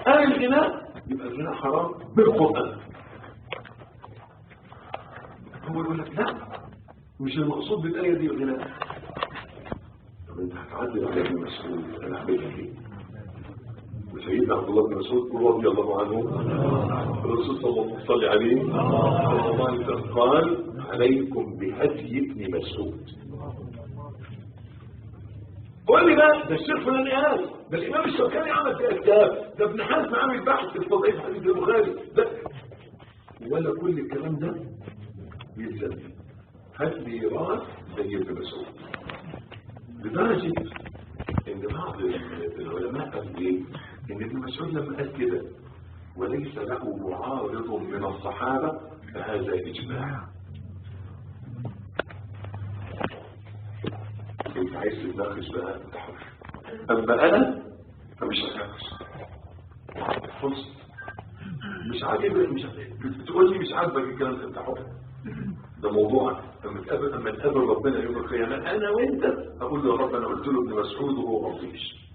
قال الغناء يبقى الغناء حرام بالقرآن. هو يقول لك لا، مش المقصود بالآية دي الغناء. طب انت هتعدل على ابن مسعود، انا عاملها ليه؟ وسيدنا عبد الله بن مسعود رضي الله عنه، الرسول صلى الله عليه وسلم قال عليكم بهدي ابن مسعود. قول لي بقى ده الشيخ فلان قال، ده الامام الشوكاني عمل فيها كتاب، ده ابن حزم عامل بحث في تضعيف حديث البخاري، ده ولا كل الكلام ده يلزم. هات لي راس زي ابن مسعود. لدرجه ان بعض العلماء قالوا ايه؟ ان ابن مسعود لما قال كده وليس له معارض من الصحابه فهذا اجماع. انت عايز تتناقش بقى انت حر، اما انا فمش هتناقش. خلص، مش عاجبك، مش بتقول لي مش عاجبك الكلام ده، انت حر، ده موضوعك. اما تقابل ربنا يوم القيامه انا وانت، اقول له يا رب انا قلت له ابن مسعود وهو ما رضيش.